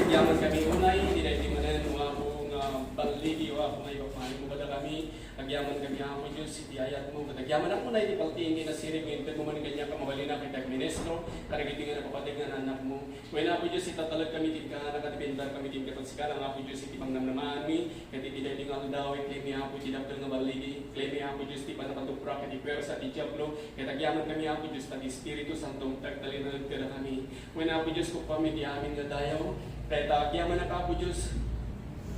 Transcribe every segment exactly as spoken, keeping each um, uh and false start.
Agyaman kami unay, iti daytoy manen, O Apo, nga balligi, O Apo, nga ipapamaliko kadakami. Agyaman kami, Apo Dios, iti ayatmo. Ket agyaman unay iti paltiing nga inasirib nga inted mo man kaniak a mabalin a ket agministro kadagiti nga napapateg nga anakmo. Wen, Apo Dios, itatalek kami kenka, nakadepender kami kenka, ket sika lang, Apo Dios, iti pangnamnamaanmi. Ket iti daytoy nga aldaw, iklimi, Apo, iti dakkel nga balligi. Iklimi, Apo Dios, ti pannakatuprak iti puersa ti Diablo. Ket agyaman kami, Apo Dios, ta ti Espiritu Santo agtalinaed kadakami. Wen, Apo Dios, kuppam iti amin nga dayaw. Ket agyamannak, Apo Dios,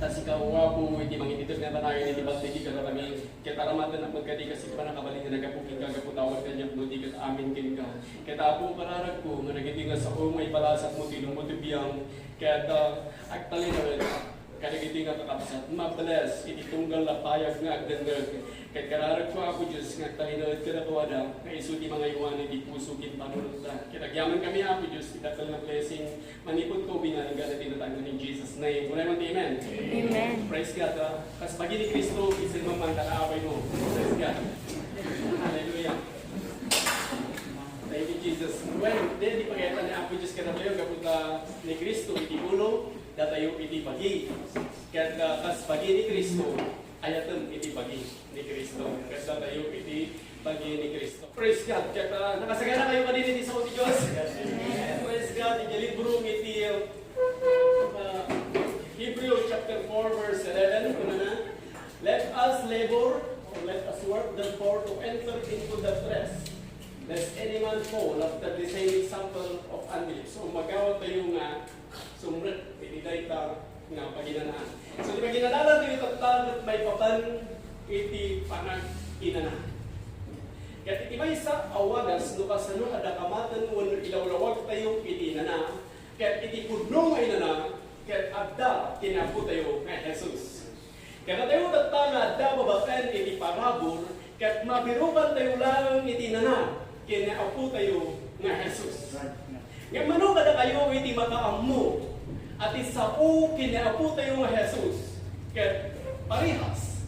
ta sika, O Apo, iti mangititeg nga kanayon iti balligi kadakami. Ket aramatennak met kadi kas iti pannakabalin nga naggapu kenka, gapu ta awan kaniak no di ket amin kenka. Ket Apo, kararagko nga dagiti nga sao nga ipalasakmo ti lubong ti biang, ket, ah, agtalinaed kadagiti nga kakabsat, ma-bless iti tunggal a payag nga agdengngeg. Ket kararagko, Apo Dios, nga agtalinaed kadakuada nga isu ti mangaywan iti puso ken panunotda. Ket agyaman kami, Apo Dios, ti dakkel nga blessing manipud kaubingan nga ti natangan in Jesus' name. Uray man ti amen. Amen. Praise God, ah. Kas bagi ni Cristo, isin man man kada abay mo. Praise God. Hallelujah. Thank you, Jesus. Well, di, di pagayatan ni Apo Dios kadatayo, gapu ta ni Cristo iti ulo, datayo iti bagi. Ket, ah, kas bagi ni Cristo, ayatem iti bagi ni Cristo. Ket datayo iti bagi ni Cristo. Praise God. Ket, ah, nakasagana kayo kadin iti sao ti Dios? Praise God. Iti libro iti, ah, Hebrew chapter four, verse eleven, kunana, "Let us labor, or let us work, therefore, to enter into that rest, lest any man fall after the same example of unbelief." So, umagaw tayo nga sumrek iti dayta nga paginanaan. So, ti paginanaan tayo tatta, ket maipapan iti panag-inana. Ket iti maysa a wagas, no kasano adda kamaten wenno ilawlawag tayo iti inana, ket iti pudno nga inana, ket adda ti Apo tayo nga Jesus. Kadatayo tatta nga adda babaen iti parabur, ket mabirukantayo laeng iti inana ken ni Apotayo nga Jesus. Ngem mano kadakayo iti makaammo a ti sao ken ni Apotayo nga Jesus ket parehas,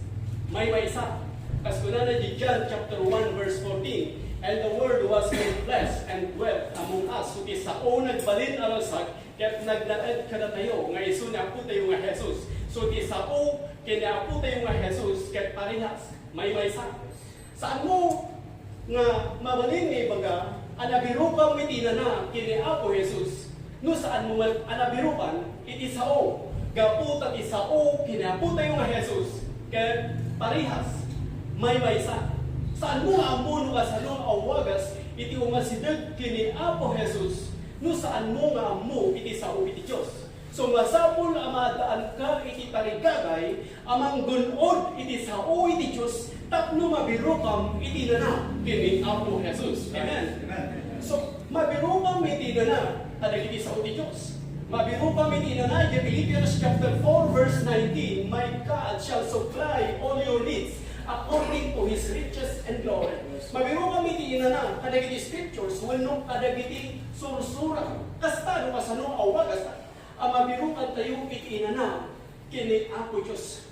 maymaysa. Kas kunana iti John chapter one verse fourteen, "And the Word was made flesh and dwelt among us." So ti sao nagbalin a ragsak ket nagnaed kadatayo nga isu ni Apotayo nga Jesus. So ti sao ken ni Apotayo nga Jesus ket parehas, maymaysa. Saanmo nga mabalin nga ibaga a nabirukam iti inana ken ni Apo Jesus, no saanmo met a nabirukan iti sao, gapu ta ti sao ken ni Apotayo nga Jesus ket parehas, maymaysa. Saanmo nga ammo no kasano a wagas iti umasideg ken ni Apo Jesus, no saanmo nga ammo iti sao iti Dios. So, masapul a maaddaanka iti tarigagay a manggun-od iti sao iti Dios tapno mabirukam iti inana ken ni Apo Jesus. Amen. Amen. So, mabirukam iti inana kadagiti sao ti Dios. Mabirukam iti inana, iti Philippians chapter four, verse nineteen, "My God shall supply all your needs according to His riches and glory." Mabirukam iti inana kadagiti scriptures wenno kadagiti sursura. Kasta no kasano a wagas a mabirukantayo iti inana ken ni Apo Dios.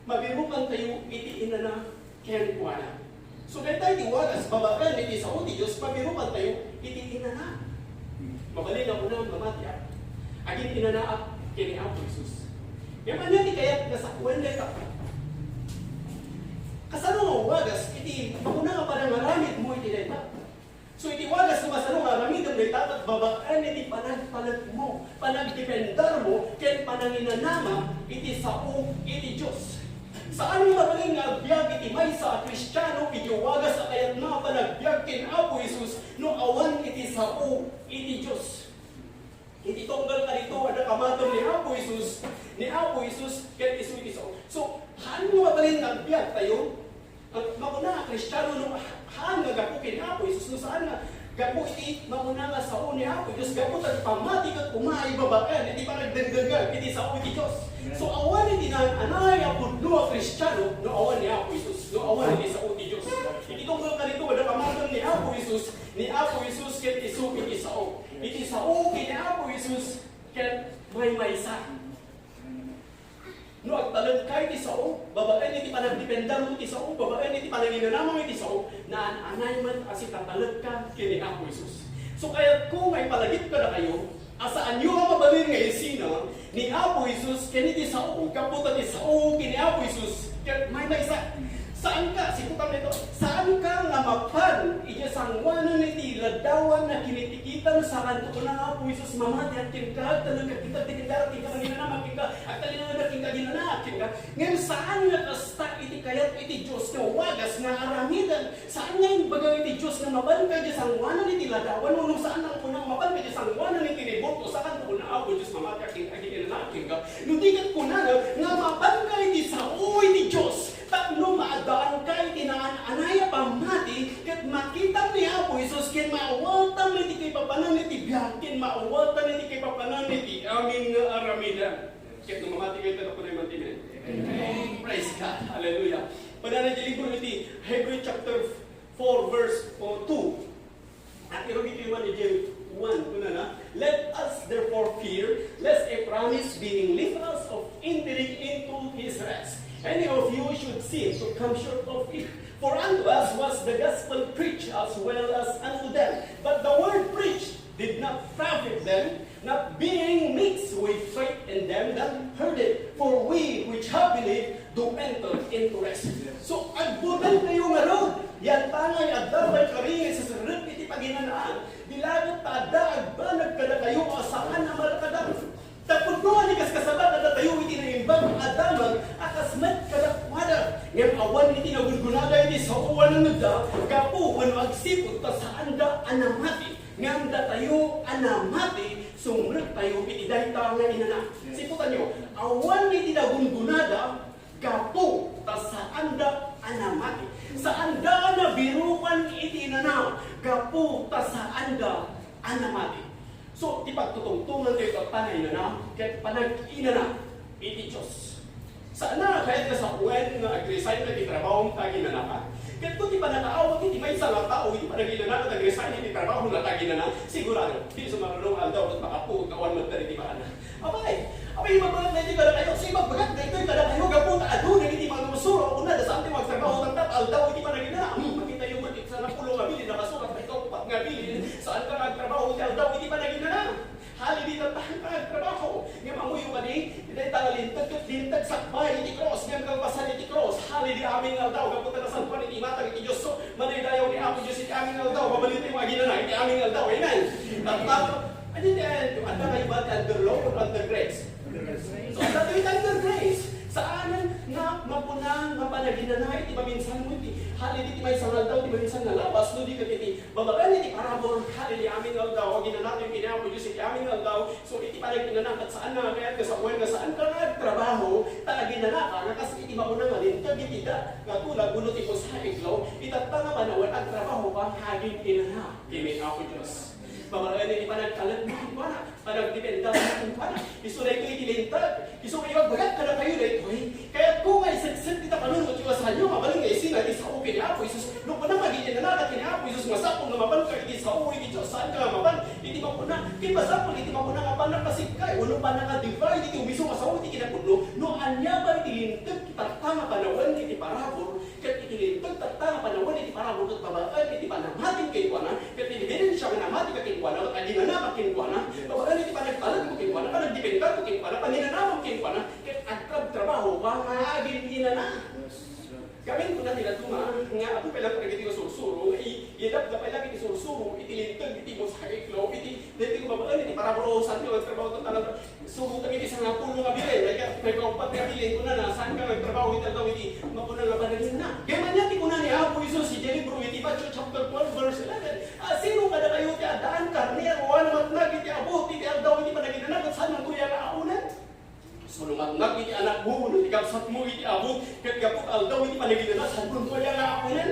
Mabirukantayo iti inana kenkuana. So, dayta iti wagas babaen iti sao ti Dios, mabirukantayo iti inana. Mabalin a kunam nga matiak, agin-inanaak ken ni Apo Jesus. Ngem ania ti kayat nga sawen dayta? Kasano nga wagas iti makuna nga panangaramidmo iti dayta? So, iti wagas no kasano nga aramidem dayta, ket babaen iti panagtalekmo, panagdependermo, ken pananginanam iti sao iti Dios. Saan nga mabalin nga agbiag iti maysa a Kristiano iti wagas a kayatna a panagbiag ken Apo Jesus no awan iti sao iti Dios. Iti tunggal kadito, adda kamatem ni Apo Jesus, ni Apo Jesus, ket isu iti sao. So, haan nga mabalin nga agbiag tayo, ang makuna nga Kristiano, no, haan nga gapu ken Apo Jesus, no saan nga gapu iti makuna nga sao ni Apo Jesus, gapu ta ti pammati ket umay babaen iti panagdengdengngeg iti sao iti Dios. Amen. So, awan iti naan-anay a pudno a Kristiano, no awan ni Apo Jesus, no awan iti sao ti Dios. Iti tunggal kadito, adda kamatem ni Apo Jesus, ni Apo Jesus ket isu iti sao. Iti sao ken ni Apo Jesus ket maymaysa. No agtalekka iti sao, babaen iti panagdependam iti sao, babaen iti pananginanamam iti sao, naan-anay met a sitatalekka ken ni Apo Jesus. So, kayatko nga ipalagip kadakayo, A saanyo a mabalin nga isina ni Apo Jesus ken iti sao, gapu ta ti sao ken ni Apo Jesus ket maymaysa. Saanka, siputan daytoy, saanka nga mapan idiay sangoanan iti ladawan a kinitikitan, saanto kuna nga Apo Jesus mamati kenka, agtalek kenka, agtalinaed kenka, agtalinaed kenka, agtalinaed kenka, agtalinaed kenka. Ngem saan nga kasta iti kayat iti Dios nga wagas nga aramiden. Saan nga imbaga iti Dios nga mapanka idiay sangoanan iti ladawan, wenno saan nga kuna nga mapanka idiay sangoanan iti rebulto, saan nga kuna, Apo Dios, mamati agin-, agin-, agin-, agin-, agin-, no di ket kunana nga mapanka iti sao iti Dios, tapno maaddaanka iti naan-anay a pammati, ket makitam ni Apo Jesus, ken maawatan iti kaipapanan iti biag, ken maawatan iti kaipapanan iti amin nga aramiden. Ket no mamati kayo, tapno kunay man ti amen. Amen. Praise God. Hallelujah. Kunana iti libro iti Hebrew chapter four, verse two. At irugit yu man iti one, kunana, "Let us therefore fear, lest a promise being left us of entering into his rest, any of you should seem to come short of it. For unto us was the gospel preached as well as unto them. But the word preached did not profit them, not being mixed with faith in them that heard it. For we which have believed do enter into rest." So, agbuteng kayo ngarud. Yantangay adda pay kari nga isasarrek iti paginanaan. Di laeng ta adda agbanag kadakayo a saan a malakada. Tapno ania ti kaskasabat a datayo iti Naimbag a Damag a kas met kadakuada. Ngem awan iti nagungunada iti sao a nangngegda, gapu wenno agsipud ta saanda a namati. Ngem datayo a namati, sumrektayo iti dayta nga inana. Siputanyo, awan iti nagungunada gapu ta saanda a namati. Saanda a nabirukan iti inana gapu ta saanda a namati. So, ti pagtutungtongan tayo ket panag-inana, ket panag-inana iti Dios. Saan a kayat nga sawen nga ag-resign ka iti trabaho ta aginanaka? Ket no ti pannakaawat iti maysa nga tao iti panag-inana ket ag-resign iti trabaho na ta aginana, sigurado, di sumaruno nga aldaw ket makapuot nga awan met dagiti maana. Apay, apay, ibagbaga daytoy kadakayo, so ibagbaga daytoy kadakayo gapu ta adu dagiti mangursuro, kunada, saan ti magtrabaho, tatta aldaw iti panag-inana. Hmm, makitayo met iti sangapulo nga bilin, nakasurat daytoy uppat nga bilin, saanka nga agtrabaho iti aldaw iti panag-inana. Hali di tatta agtrabaho. Ngem ammoyo kadi, dayta nga linteg ket linteg sakbay iti krus, ngem kalpasan iti krus. Hali di amin nga aldaw, gapu ta nasantoan iti imatang iti Dios. So, madaydayaw ni Apo Dios iti amin nga aldaw, mabalin ti aginana iti amin nga aldaw. Amen. Tatta, adi ti, adda nga iba ti under law or under grace? So, adda ti under grace. Saanen nga mapuna nga panaginana iti maminsan mo iti, hali di ti maysa nga aldaw ti maminsan nga lawas, no di ket iti Babaen iti parabur, hali di amin nga aldaw, aginanato ken ni Apo Dios iti amin nga aldaw. So, iti panag-inana, ket saan nga kayat nga sawen nga saanka nga agtrabaho, ta aginanaka, nga kas iti mapuna nga linteg iti da, nga tulag, wenno ti mosaic law, itatta nga panawen, agtrabaho ka nga agin-inana ken ni Apo Dios. Babaen iti panagtalek kenkuana, panagdependam kenkuana. Isu daytoy iti linteg. Isu nga ibagbagak kadakayo daytoy. Kayatko nga iseksek dita panunotyo a saanyo mabalin nga isina iti sao ken ni Apo Jesus. No kunam nga agin-inanaka ken ni Apo Jesus, masapul nga mapanka iti sao iti Dios, saanka nga mapan iti mapuna. Ket masapul iti mapuna nga pannakasigkay wenno pannaka-divide iti umisu nga sao iti kinapudno. No ania pay ti linteg, tatta nga panawen iti parabur, ket iti linteg tatta nga panawen iti parabur ket babaen iti panamatim kenkuana, ket iti ebidensia nga namatika kenkuana, ket aginanaka kenkuana, babaen iti panagtalekmo kenkuana, panagdependamo kenkuana, panginanamom kenkuana, ket agtrabtrabahoka nga agin-inana. Gamin kuna ti dadduma nga adu pay lang kadagiti nga sursuro, nga i-, idapda pay lang iti sursuro, iti linteg, iti mosaic law, iti, daytoy nga babaen iti parabur, saanka nga agtrabaho, tatta nga Surotek iti sangapulo nga bilin, ay ka, may kauppat nga bilin, kunana, saanka nga agtrabaho iti aldaw iti mapuna nga panaginana. Ngem ania ti kuna ni Apo Jesus iti libro iti Matthew chapter twelve, verse eleven. "Asino kadakayo ti addaan karnero a namatnag iti abut iti aldaw iti panaginana, ket saanna aya nga aonen? So, no matnag iti anakmo wenno ti kabsatmo iti abut, ket gapu ta aldaw iti panaginana, saanna aya nga aonen?"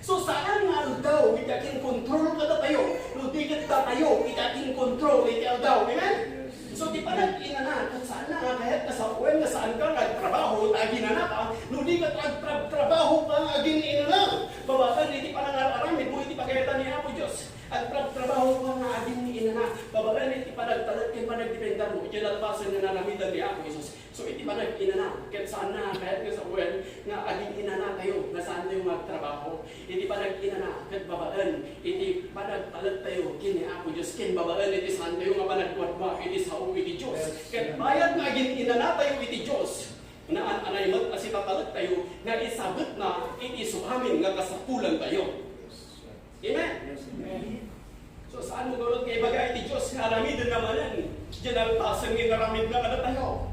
So, saan nga aldaw iti akinkontrol kadatayo, no di ket datayo iti akinkontrol iti aldaw. Amen? So, ti panag-inana, ket saan nga kayat nga sawen nga saanka nga agtrabaho ta aginanaka, no di ket agtrabtrabahoka nga agin-inana. Babaen iti panangar-aramidmo iti pagayatan ni Apo Dios, agtrabtrabahoka nga agin-inana. Babaen iti panagtalek ken panagdependamo iti nalpasen nga nanamitan ni Apo Jesus. So, iti panag-inana, ket saanna kayat nga sawen nga agin-inanatayo nga saantayo nga agtrabaho. Iti panag-inana, ket babaen iti panagtalektayo ken ni Apo Dios, ken babaen iti saantayo nga panagwadwa iti sao iti Dios. Yes. Ket bayat nga agin-inanatayo iti Dios, naan-anay met a sitatalektayo nga isabetna iti isuamin nga kasapulantayo. Amen? Yes, amen. So, saan mo garud nga ibaga iti Dios nga aramiden na manen diay nalpasen nga inaramidna kadatayo?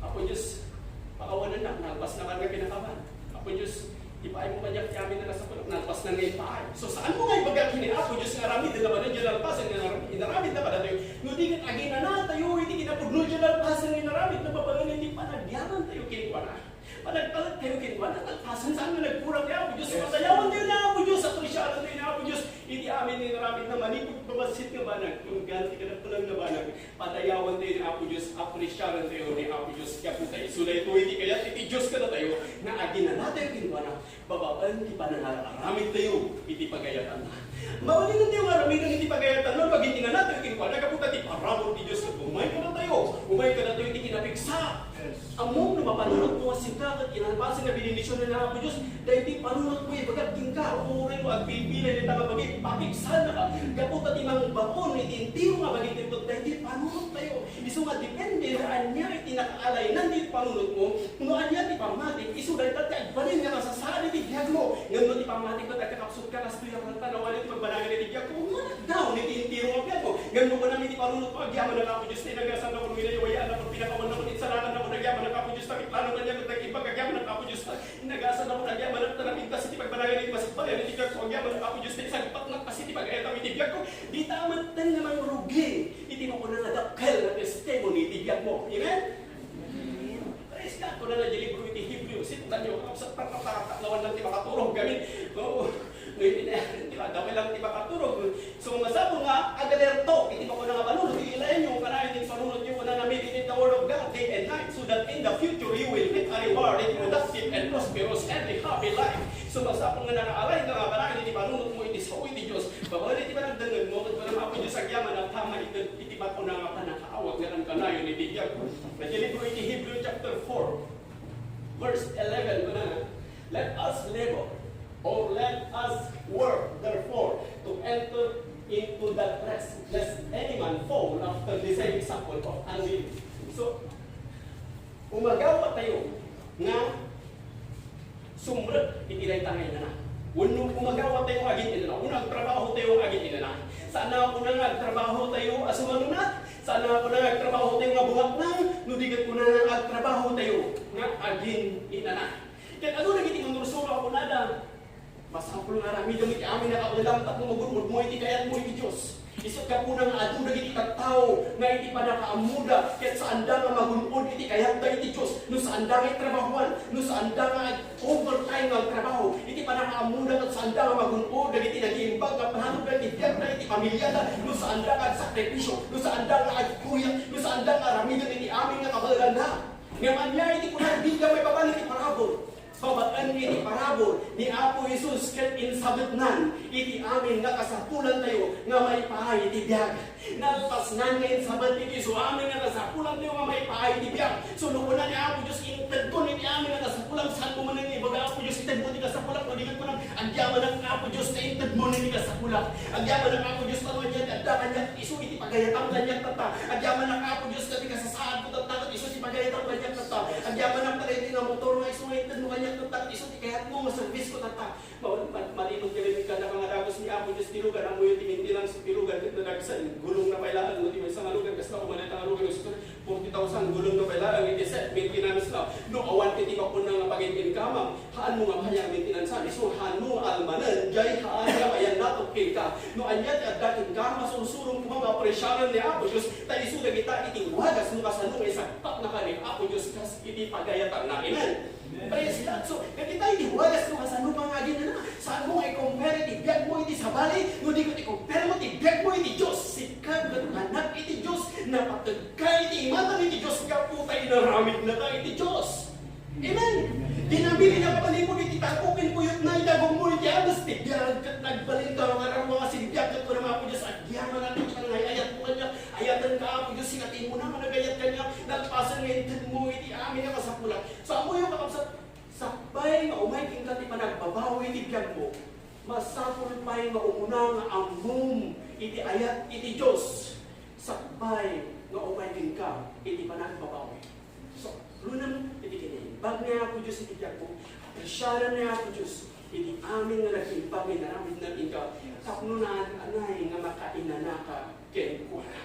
Apo Dios, pakawanennak, nalpas na man nga pinakawan. Apo Dios, ipaay mo kaniak ti amin nga kasapulan, nalpas na nga ipaay. So, saan mo nga ibaga ken ni Apo Dios nga aramiden na manen diay nalpasen nga inaram-, inaramidna kadatayo? No di ket aginanatayo iti kinapudno diay nalpasen nga inaramidna babaen iti panagyamantayo kenkuana. Panagtalektayo kenkuana, nalpasen, saan nga nagkurang ti Apo Dios. Yes. Padayawantayo ni Apo Dios, apresiarantayo ni Apo Dios iti amin nga inaramidna manipud babassit nga banag, tunggal ti kadakkelan nga banag. Padayawantayo ni Apo Dios, apresiarantayo ni Apo Dios. Gapu ta isu daytoy ti kayat iti Dios kadatayo, nga aginanatayo kenkuana babaen ti panangar-aramidtayo iti pagayatanna. Mabalinentayo nga aramiden iti pagayatanna no aginanatayo kenkuana gapu ta ti parabur ti Dios ket umay kadatayo, umay kadatayo ti kinapigsa. Ammom no mapanunotmo nga sika ket kinalpasen nga benedision ni Apo Dios daytoy panunotmo, ibagak kenka, uray no agbilbilay dayta nga bagi, papigsannaka, gapu ta ti mangbaon iti entero nga bagitayo ket daytoy panunot tayo. Isu nga depende no ania iti nakaalaynan ti panunotmo, no ania ti pammatik, isu dayta ti agbalin nga masasaad iti biagmo. Ngem no ti pammatik ket agkakapsutka, kastoy a kanta, no awan ti pagbanagan iti biagko, ket down iti entero nga biagmo. Ngem no kunam iti panunotmo, agyamanak Apo Dios, ta inagasannak, inayawayannakon, pinakawannak, insalangannak, agyamanak Apo Dios, ta kitlano kaniak, ket nag-imbag, agyamanak Apo Dios, ta inagasannak, agyamanak, ta napintas iti pagbanagan iti masakbayan iti biagko, agyamanak Apo Dios, ta isagpatnak kas iti pagayatam iti biagko. Dita metten nga mangrugi iti makunana nga dakkel nga testimony iti biagmo. Amen? Praise God. Kunana diay libro iti Hebreo, sittanyo, kapsat, ta, ta, ta, ta, awan lang ti makaturog kami. Oo. No, iti na, di ba, damay lang ti makaturog. So, masapul nga agalerto iti makuna nga panunot, iti ilaenyo, kanayon ti panunotyo, kunana, meditate the word of God day and night, so that in the future you will reap a reward, a productive and prosperous and a happy life. So, masapul nga nakaaray nga kanayon iti panunotmo iti sao iti Dios. Babaen iti panagdengngegmo, ket kunam, Apo Dios, agyamanak ta maited iti makuna nga pannakaawat nga kankanayon iti biagko. Ket iti libro iti Hebreo chapter four, verse eleven, kunana, "Let us labor, or let us work, therefore, to enter into that rest, lest any man fall after the same example of unbelief." So, umagawa tayo nga sumrek iti dayta nga inana. Wenno umagawa tayo nga agin-inana. Wenno agtrabaho tayo nga agin-inana. Saan a kuna nga agtrabaho tayo a sumalunat. Saan a kuna nga agtrabaho tayo nga bumaknang. No di ket kuna nga agtrabaho tayo nga agin-inana. Ket adu dagiti mannursuro a kunada, masapul nga aramidem iti amin a kabaelam tapno magun-odmo iti kayatmo iti Dios. Isu gapuna nga adu dagiti tattao nga iti pannakaammoda ket saanda nga magun-od iti kayatda iti Dios no saanda nga itrabahoan, no saanda nga ag-overtime nga agtrabaho. Iti pannakaammoda ket saanda nga magun-od dagiti nagiimbag nga planodda iti biagda, iti pamiliada, no saanda nga agsakripisio, no saanda nga agkuyat, no saanda nga aramiden iti amin nga kabaelanna. Ngem ania iti kuna ti Biblia maipapan iti parabur? Babaen iti parabur ni Apo Jesus ket insabetnan iti amin nga kasapulantayo nga maipaay iti biag. Nalpasnan nga insabet iti isu amin nga kasapulantayo nga maipaay iti biag. So, no kuna ni Apo Dios, "Intedkon iti amin nga kasapulam," saan mo manen nga ibaga, "Apo Dios, itedmo ti kasapulam," no di ket kunam, "Agyamanak, Apo Dios, ta intedmo ti kasapulam. Agyamanak, Apo Dios, ta no ania ti adda kaniak, isu iti pagayatam kaniak tatta. Agyamanak, Apo Dios, ta ti kasasaadko tatta ket isu ti pagayatam kaniak tatta. Agyamanak ta daytoy nga motor nga isu nga intedmo kaniak tatta ket isu ti kayatmo nga servisko tatta." Ma-, ma-, malimod kami kada pangadagus ni Apo Dios ti lugan, ammoyo ti maintenance ti lugan, ket nadagsen, gulong na pay laeng, no, ti maysa nga lugan, kasta ko man ita nga lugan, gusto, forty thousand, gulong na pay laeng, iti set, maintenance na. No, awan iti mapuna nga pagin-income, haan mo nga kaya maintenance, isu, haan mo nga almanen, jay haan nga mayan natok kenka. No, ania ti adda kenka, masursurong koma nga apresiaren ni Apo Dios, ta isu dagita iti wagas, no, kasano nga isagpatnaka ni Apo Dios, kas iti pagayatanna. Amen? Praise God. So, dagita iti wagas no kasano nga agin-inana. Saan mo nga i-compare iti biag mo iti sabali, no di ket i-compare mo ti biag mo iti Dios. Sika ket anak iti Dios, napateg ka iti imatang iti Dios, gapu ta inaramidnaka iti Dios. Amen. Dinamili na palibot iti tako ken kuyotna iti agong mo iti agas ti biag, ket nagbalin ka nga arammo nga sinibiag, ket kunam, Apo Dios, agyamanak iti panangay-ayat mo kaniak. Ayatenka, Apo Dios, sika ti immuna nga nagayat kaniak. Nalpasen nga inted mo iti nga kasapulan. So, ammoyo, kakabsat, sakbay nga umay kenka ti panagbabawi iti biagmo, masapul pay nga umuna nga ammom iti ayat iti Dios, sakbay nga umay kenka iti panagbabawi. So, runem iti kinaimbag ni Apo Dios iti biagmo, apresiaran ni Apo Dios iti amin nga nagtimpag nga inaramidna kenka, tapno naan-anay nga makainanaka kenkuana.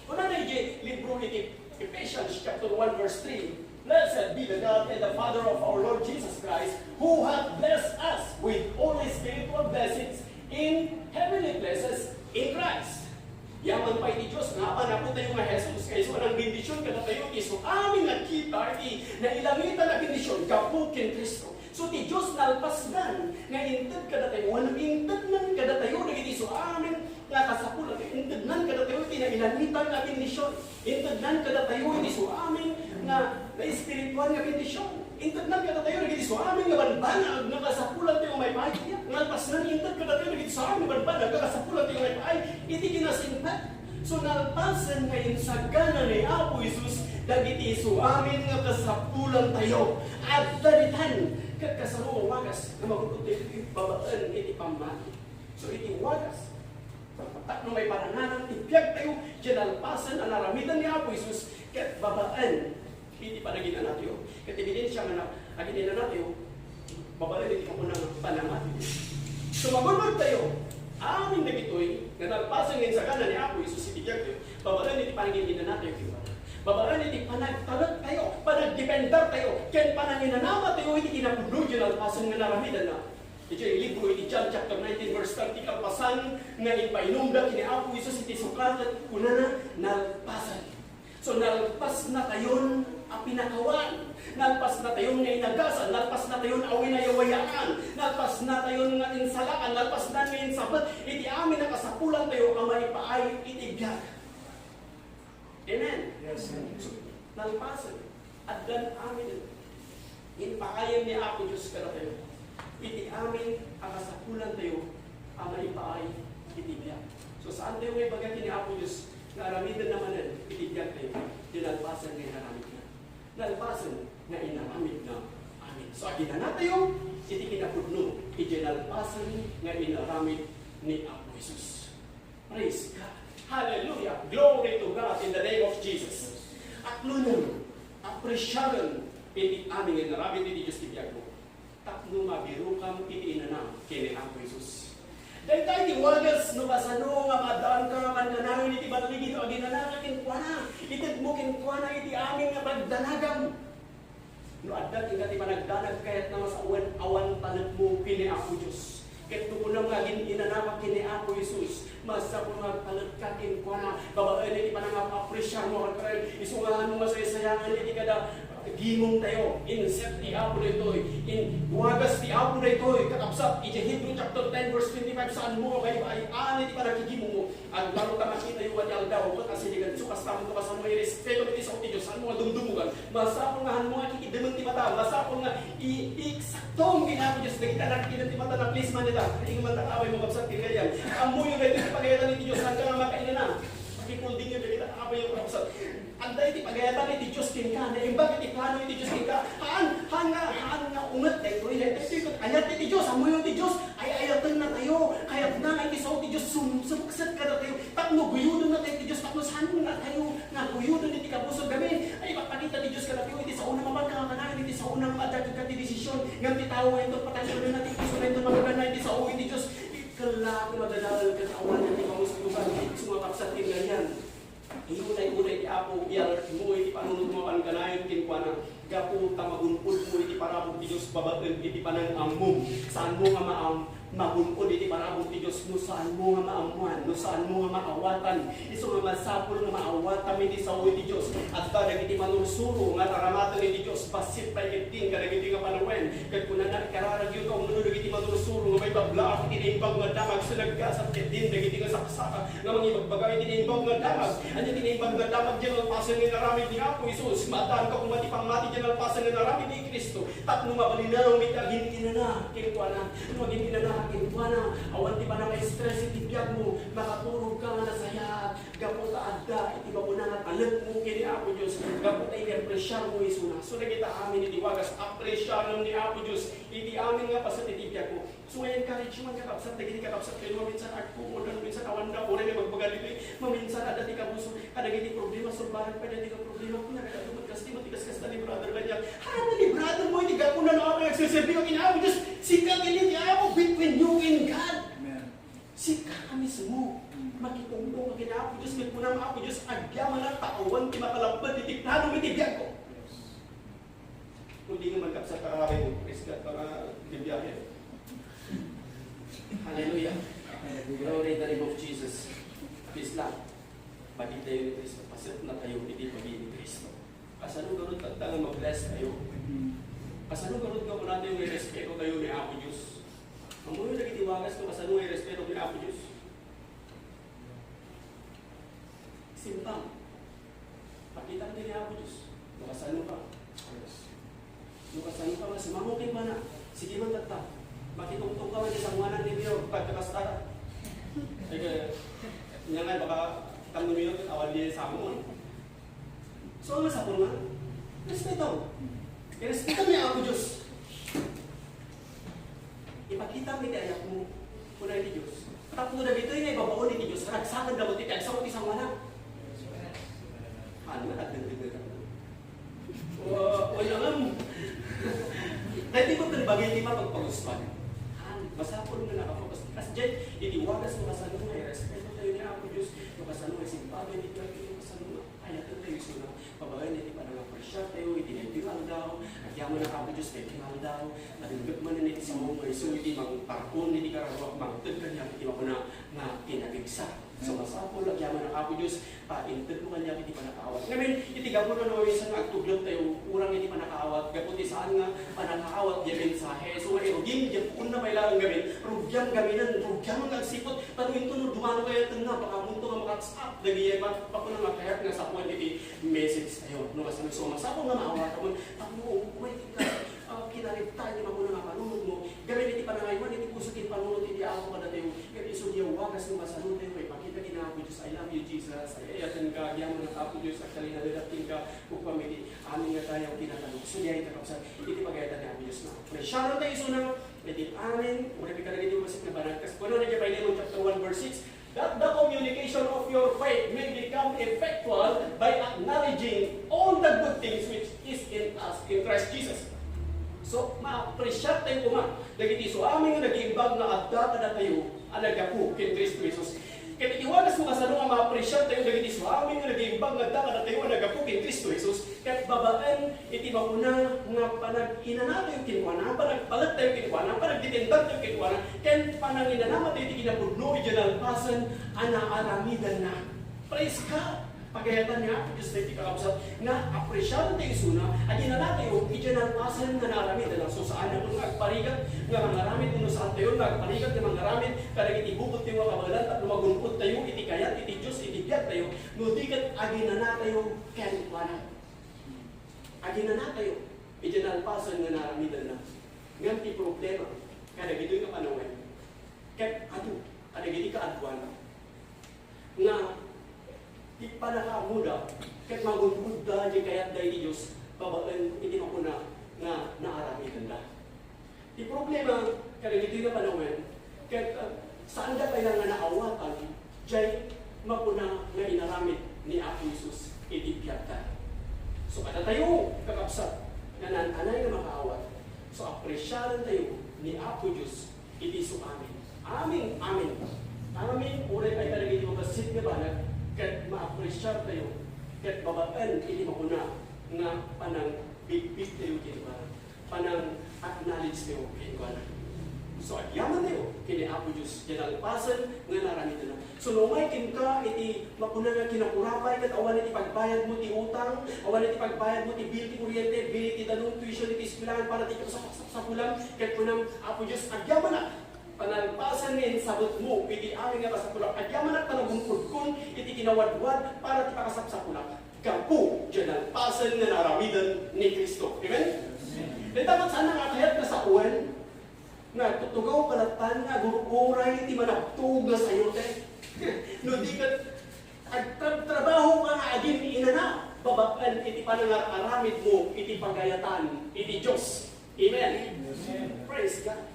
Kunana idiay libro iti Ephesians chapter one verse three, "Blessed be the God and the Father of our Lord Jesus Christ, who hath blessed us with all spiritual blessings in heavenly places in Christ." Yaman pay ti Dios nga apan Apo tayo nga Jesus, nga isu a nangbendision kadatayo ti isu amin nga kita iti nailangitan a bendision gapu ken Cristo. So, ti Dios nalpasnan nga inted kadatayo, wenno intednan kadatayo dagiti isu amin nga kasapulan, intednan kadatayo ti nailangitan a bendision. Intednan kadatayo iti isu amin nga, nga espirituan nga bendision. Intednan kadatayo dagiti isu amin nga banbanag nga kasapulan tayo nga maipaay. Nalpasnan inted kadatayo dagiti isu amin nga banbanag nga kasapulan tayo nga maipaay iti kinasingpet. So, nalpasen nga insagana ni Apo Jesus dagiti isu amin nga kasapulan tayo. Adda ditan, ket kasano a wagas nga magun-od tayo babaen iti pammati. So, iti wagas, tapno maiparangarang ti biag tayo, diay nalpasen a naramiden ni Apo Jesus, ket babaen iti panaginana tayo. Ket ebidensia nga na-, aginana tayo, babaen iti kapuonang panamati. So, magun-od tayo, amin dagitoy, nga nalpasen nga insagana ni Apo Jesus iti biag tayo, babaen iti panaginana tayo, babaen iti panagtalek tayo, panagdepender tayo, ken pananginanama tayo iti kinapudno diay nalpasen nga naramidna. Idiay libro iti John chapter nineteen verse thirty, kalpasan nga impainumda ken ni Apo Jesus iti sukar, ket kunana, nalpasen. So, nalpasnatayon a pinakawan, nalpasnatayon nga inagasan, nalpasnatayon a winayawayaan, nalpasnatayon nga insalakan, nalpasnan nga insabet iti amin a kasapulan tayo a maipaay iti biag. Amen? Yes, sir. Nalpasen. Addan amin. Impaayen ni Apo Dios kadatayo iti amin a kasapulan tayo a maipaay iti biag. So, saan tayo nga ibaga ken ni Apo Dios nga aramiden na manen iti biag tayo? Diay nalpasen nga inaramidna. Nalpasen nga inaramidna. Amen. So, aginana tayo iti kinapudno iti nalpasen nga inaramid ni Apo Jesus. Praise God. Hallelujah. Glory to God in the name of Jesus. Aklonen, apresiaren iti amin nga inaramid iti Dios ti biagmo. Tapno mabirokam iti inana ken ni Apo Jesus. Dayta iti wagas no kasano nga maaddaanka nga kankanayon iti baligi no aginanaka kenkuana. Itedmo kenkuana iti amin nga pagdanagam. No adda kenka ti panagdanag, kayatna nga sawen, awan talekmo ken ni Apo Dios. Ket no kunam nga agin-inanaka ken ni Apo Jesus, masapul nga agtalekkak kenkuana, babaen iti panangapresiarmo kenkuana. Isu nga, no masaysayangan iti kada gimong tayo, inset ti Apo daytoy, in wagas ti Apo daytoy, kakabsat, iti Hebrew chapter ten verse twenty-five, saanmo nga baybay-an iti panagigimongmo. Aglaru ta makitayo nga ti aldaw, ket asinigan, so kasta, no kasano nga irespeto iti sao ti Dios, saanmo nga dumdumogan, masapul nga hanmo nga kikiddemen ti mata, masapul nga i-, iksaktom ken Apo Dios, dagiti anak ken ti mata, na please man ita, ing man ta abay mo kabsat ti gayam. Ammoyo daytoy ti pagayatan iti Dios, saan ka nga makainana. Pakikuldingyo dagiti abay mo kabsat. Adda iti pagayatan iti Dios kenka, naimbag iti plano iti Dios kenka. Haan, haan nga, haan nga unget daytoy, daytoy, daytoy, ayat iti Dios, ammoyo ti Dios, ay-ayatenna tayo, kayatna nga iti sao ti Dios sum-, sumukset kadatayo, tapno guyodennatayo ti Dios, tapno saan nga tayo nga guyoden iti kabusor gamin. Ay, ipakpakita ti Dios kadatayo iti saona nga pagkakanayon, iti saona nga adda kenka ti desisyon, ngem ti tao nga inton patayon na ti puso na inton magagana iti sao iti Dios. Kella ti madadal ket awan ti kamustogan, isu nga kabsat ti gayam. Inunay-unay ti Apo, iyarmo iti panunotmo a pagkanayon kenkuana, gapu ta magun-odmo iti parabur ti Dios babaen iti panangammom. Saanmo nga maam-, magun-od iti parabur ti Dios no saanmo nga maammoan, no saanmo nga maawatan. Isu nga masapul nga maawatam iti sao iti Dios. Adda dagiti manursuro nga taramaten iti Dios, bassit pay ketdin kadagiti nga panawen. Ket kunana, ikararagyo ta umno dagiti manursuro nga maibablaak iti naimbag nga damag, so naggasat ketdin dagiti nga saksaka nga mangibagbaga iti naimbag nga damag. Ania ti naimbag nga damag? Diay nalpasen nga inaramid ni Apo Jesus. Maaddaanka koma ti pammati diay nalpasen nga inaramid ni Cristo. Tapno mabalinam iti agin-inana kenkuana. No agin-inana kenkuana, awan ti panangastress iti biagmo. Makaturogka nga nasayaat gapu ta adda iti mabuna nga talekmo ken ni Apo Apo Dios, gapu ta ini-appreciate mo isuna. So, dagita amin iti wagas, appreciatem ni Apo Dios iti amin nga paset iti biagmo. So, I encourage you man, kakabsat, dagiti kakabsat tayo, maminsan agkukudan, maminsan awanda, uray nga magbaga ditoy, maminsan adda ti kabuso, kadagiti problema, sulbaran pay dagiti problema, kuna, kaya dumagkas ti matigas kasta ni brother kaniak. Ano ni brother mo, iti gapu na nga agserserbi ka ken Apo Dios, sika ken ni Apo, between you and God. Amen. Sika ka mismo. Mm. Makitungtong ka ken Apo Dios, ket kuna nga Apo Dios, agyamanak ta awan ti makalapped iti plano iti biagko. Yes. Kundi nga man, kabsat, aramay mo, praise God, para di biyahe. Hallelujah. Glory in the name of Jesus. Please lang. Pagitayo ni Cristo. Paset na tayo, iti pagi ni Cristo. Kasano garud tatta nga ma-bless tayo? Kasano garud nga kunatayo nga irespeto tayo ni Apo Dios? Ammoyo dagiti wagas no kasano nga irespeto ni Apo Dios? Simple. Pakita ti ni Apo Dios. No kasano ka. No kasano ka nga sumamo kenkuana. Sige man tatta. Makitungtong ka man ti sangoanan ni Mayor. Pagkakastara. Ay, kaya, nga nga, baka, tanggo niyo, awan niya yung sango, eh. So, ang masapul nga, respeto. Irespeto ni Apo Dios. Ipakita mi ti ayat mo. Kuna iti Dios. Tapno dagitoy nga ibabaon iti Dios, ragsaken da mo ti piagsao ti sangoanan. Ano nga, nagdagdag na. O, o, yung, um, dahil di ko talaga bagay di mapagpagustuhan. Ah, masapul nga nakapokus. Kasi dyan, iti wagas no kasano nga irespeto tayo ni Apo Dios, no kasano nga isimbagan ni Dios, no kasano nga ayaten tayo isuna. Babaen iti panangapresiar tayo iti daytoy nga aldaw, agyamanak Apo Dios daytoy nga aldaw, nadengngeg manen iti saom nga isu iti mangparkon iti kararuak, mangted kaniak iti makuna nga kinapigsa. So, masapul agyamanak Apo Dios, ah, inted mo kaniak iti panakaawat. Ngamin, iti gapu na no, minsan agtugyan tayo, urang iti panakaawat, gapu ti saan nga panakaawat, di mensahe. So, nga irugim, di puon na pay laeng ngamin, rugiam ngaminen, rugiam nga agsiput, pero inton no dumano kayo, tenna, baka munto nga makatsak, dagiti ma-, makuna nga kayat nga sapuan iti message tayo. No, kas-, so, masapul nga maawatam, tapno, wait, ah, kinariptan ti makuna nga panunot mo. Gamin iti panangaywan iti puso ti panunot iti Apo kadatayo. Ket isu diay wagas nga masano tayo, maipakita ken Apo Dios, "I love you, Jesus. Ay-ayatenka, agyamanak, Apo Dios, agtalinaedak kenka, upami ti amin nga tayaw, kinatalok." Isu diay, kakabsat, iti pagayatan ni Apo Dios na. Presiaran tayo isuna, iti amin, uray kadagiti bassit nga banag. Kas-, kunana diay Filemon chapter one verse six, that the communication of your faith may become effectual by acknowledging all the good things which is in us in Christ Jesus. So, ma-appreciate tayo koma dagiti isu amin nga nagiimbag nga adda kadatayo a naggapu ken Cristo Jesus. Ket iti wagas no kasano nga ma-appreciate tayo dagiti isu amin nga nagiimbag nga adda kadatayo a naggapu ken Cristo Jesus, ket babaen iti makuna nga panag-inanatayo kenkuana, panagpalettayo kenkuana, panagdependentayo kenkuana, ken pananginanamatayo iti kinapudno iti nalpasen a naaramidenna. Praise God! Pagayatan ni Apo Dios dagiti kakabsat nga apresiaran tayo isuna, aginanatayo iti nalpasen nga naaramidenna. So, saan a kun nga agparigat nga mangaramid, wenno saan tayo nga agparigat nga mangaramid kadagiti bukod tayo nga kabaelan tapno magun-od tayo iti kayat iti Dios iti biag tayo, no di ket aginanatayo kenkuana. Aginanatayo iti nalpasen nga naaramidenna. Ngem ti problema, kadagitoy nga panawen, ket adu, kadagiti kaaduan, nga ti pannakaammoda, ket magun-odda diay kayatda iti Dios, babaen iti makuna nga naaramidenda. Ti problema, kadagitoy nga panawen, ket, ah, saanda pay la nga naawatan, diay makuna nga inaramid ni Apo Jesus iti biagda. So, kadatayo, kakabsat, nga naan-anay nga makaawat, so, apresiaran tayo ni Apo Dios iti isu amin. Amin, amin. Amin, uray pay kadagiti mabassit nga banag, ket maapresiar tayo, ket babaen iti makuna nga panangbigbig tayo kenkuana. Panang-acknowledge tayo kenkuana. So, agyaman tayo ken ni Apo Dios, diay nalpasen nga naaramidenna. So, no umay kenka iti makuna nga kinakurapay ket awan iti pagbayad mo ti utang, awan iti pagbayad mo ti bill ti kuryente, bill ti danum, tuition iti eskwelahan para ti kasapsapulam, ket kunam, "Apo Dios, agyamanak, panalpasen nga insabet mo iti amin nga kasapulak, agyamanak ta nagun-odkon iti kinawadwad para ti pakasapsapulak." Gapu diay nalpasen nga naaramiden ni Cristo. Amen? Dayta met saan nga kayat nga sawen nga tutugaw kalatan nga agur-uray ti manabtog nga sayote. No di ket agtrabtrabaho ka nga agin-inana, babaen iti panangar-aramidmo iti pagayatan iti Dios. Amen. Amen. Praise God.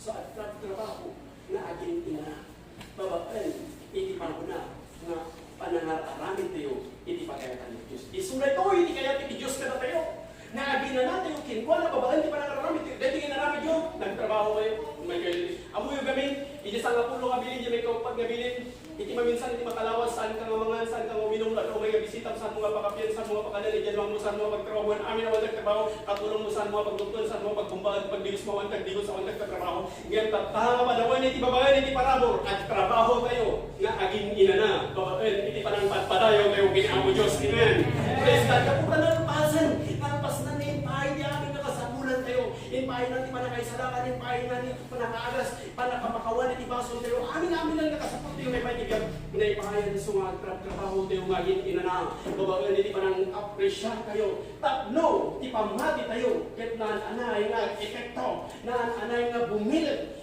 So, adda trabaho nga aginana babaen iti panagna nga panangar-aramidtayo iti pagayatan ti Dios. Isu daytoy iti kayat iti Dios kadatayo. Nga aginanatayo kenkuana babaen ti panangar-aramidtayo. Daytoy nga inaramidyo, nagtrabaho kayo. May kayo. Ammoyo gamin, iti sangapulo nga bilin, iti may kauppat nga bilin, iti maminsan iti makalawas, saan ka nga mangan, saan ka nga uminum, adda umay nga bisita, saan mo nga pakapian, saan mo nga pakanan, idian mo, saan mo nga pagtrabahuan, amin awan nagtrabaho, katulong mo, saan mo nga pagdukton, saan mo nga pagbumbaan, pagdigos mo, awan tagdigos, awan nagtatrabaho. Ngem tatta nga padawan iti babaen iti parabur, agtrabaho tayo nga agin-inana babaen iti panangpadpadayaw tayo ken Apo Dios. Amen. Praise God. Gapu ta nalpasen, nalpasnan nga impaay ti amin nga kasapulan tayo. Impaay na ti panakaisalakan, impaay na ti panakaagas, panakapakawan iti basol tayo. Amin, amin lang nakasapul tayo nga ipaay ti biag. Naipaay isu nga agtrabtrabaho tayo nga agin-inana babaen iti panang-appreciate tayo. Tapno ti pammati tayo ket naan-anay nga epekto, naan-anay nga bumileg.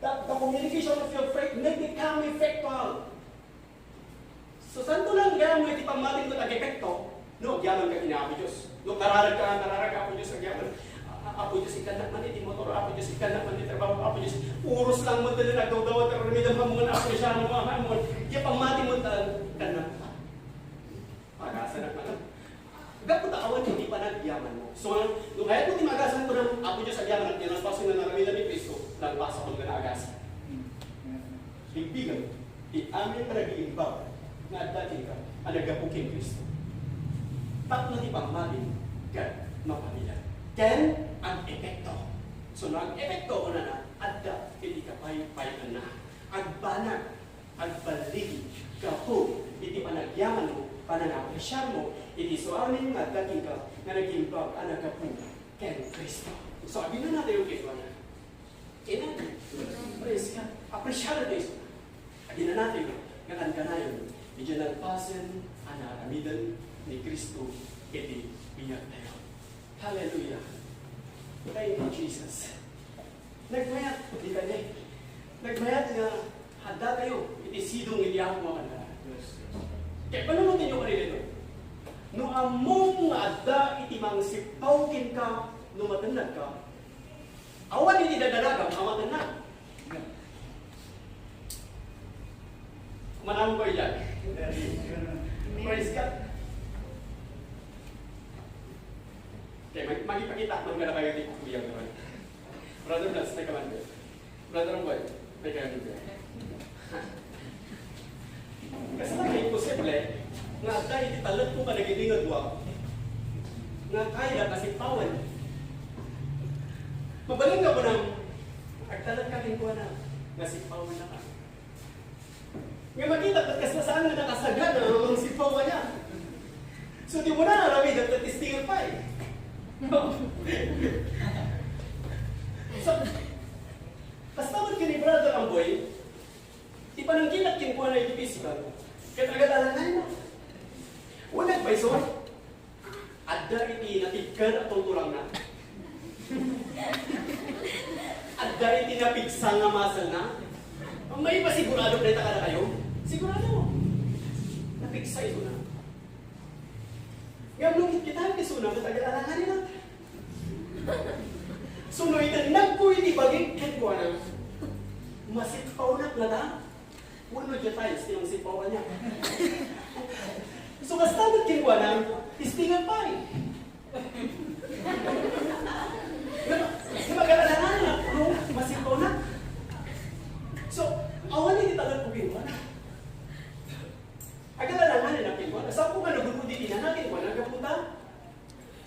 That the communication of your faith may become effectual. So, santo lang gayam nga iti pammatim ket agepekto, no, agyaman ka ken Apo Dios. No, kararag ka, kararag ka, Apo Dios, agyaman. A-, Apo Dios, ikkannak man iti motor, Apo Dios, ikkannak man iti trabaho, Apo Dios. Uros lang met ti nagdawdawat, aramidem, ammoen, Apo Dios, ammoen, ammoen. Iti pammatim, ta, ikkannak ka. Pagasanak man. Gapu ta awan iti panagyamanmo. So, no kayatmo ti maagasan, kunam, Apo Dios, agyamanak, ti nalpasen nga naramidem ni Cristo, nalpasaon nga naagasan. Bigbigam ti amin nga nagiimbag nga adda kenka a naggapu ken Cristo. Tapno ti pammatim ket mapabilang. Ken ag-epekto. So, no ag-epekto, kunana, adda iti kapaypayaanna. Agbanag, agballigi gapu iti panagyamanmo, panangapresiarmo iti isuamin nga adda kenka nga nagimbag a naggapu ken Cristo. So, aginanatayo kenkuana. Amen. Praise God. Apresiartayo. Aginanatayo nga kankanayon, idiay nalpasen a naaramiden ni Cristo iti biagtayo. Hallelujah. Thank you, Jesus. Nagmayat, di kanya. Nagmayat nga adda tayo iti sidong iti Apo nga kanta. Kaya panunutin nyo kanila ito. No ammom nga adda iti mangsippaw kenka no matennag ka, awan iti dadanagam a matennag. Manang ko iyan. Praise God. Okay, mag-, magipakita man kada kayo di kuya naman. Brother Blas, teka man. Brother Boy, teka man. Kasi na imposible nga adda iti talek mo kadagiti nga dua nga kaya nga sipawan. Mabalin nga kunam, agtalek ka ken kuana nga sipawan na ka. Nga makita, ket kasla saan nga nakasagana nga mangsipaw kaniak. So, di mo na aramid, ket testingan pay. No? So, kasta met ken ni Brother Amboy, ti panangkitak kenkuana iti pisikal, ket agad-alangan na. Wen, nagpayso. Adda iti napigkad a tultulangna. Adda iti napigsa nga muscle-na. Maipasigurado dayta kadakayo? Sigurado. Napigsa isuna. Ngem no kitkitaem ti isuna, ket agad-alangan na. So, no itennagko iti bagik kenkuana, masippawnak ngata. Wenno diay tiles ti mangsipaw kaniak. So, kasta met kenkuana, testingan pay. Nga, nga agad-alangan na, no, masipaw na. So, awan iti talek ko kenkuana. Agad-alangan na kenkuana. Sa ko nga nagunod iti nana kenkuana, gapu ta,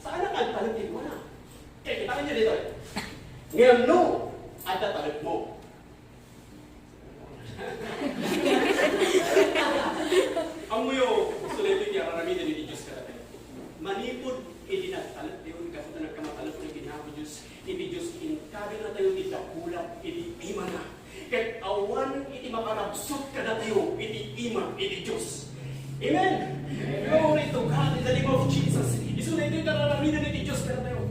saan nga agtalek kenkuana. Kaya kita kanya dito. Ngayon, no, adda talek mo. Ammoyo, so daytoy ti aramiden iti Dios kadatayo. Manipud iti nagtalek tayo, gapu ta nagkamatalek tayo iti Apo Dios, iti Dios inkabinatayo ti dakulak iti imana. Ket awan iti makarabsut kadatayo iti ima iti Dios. Amen. Glory to God in the name of Jesus. Isu daytoy ti aramiden iti Dios kadatayo.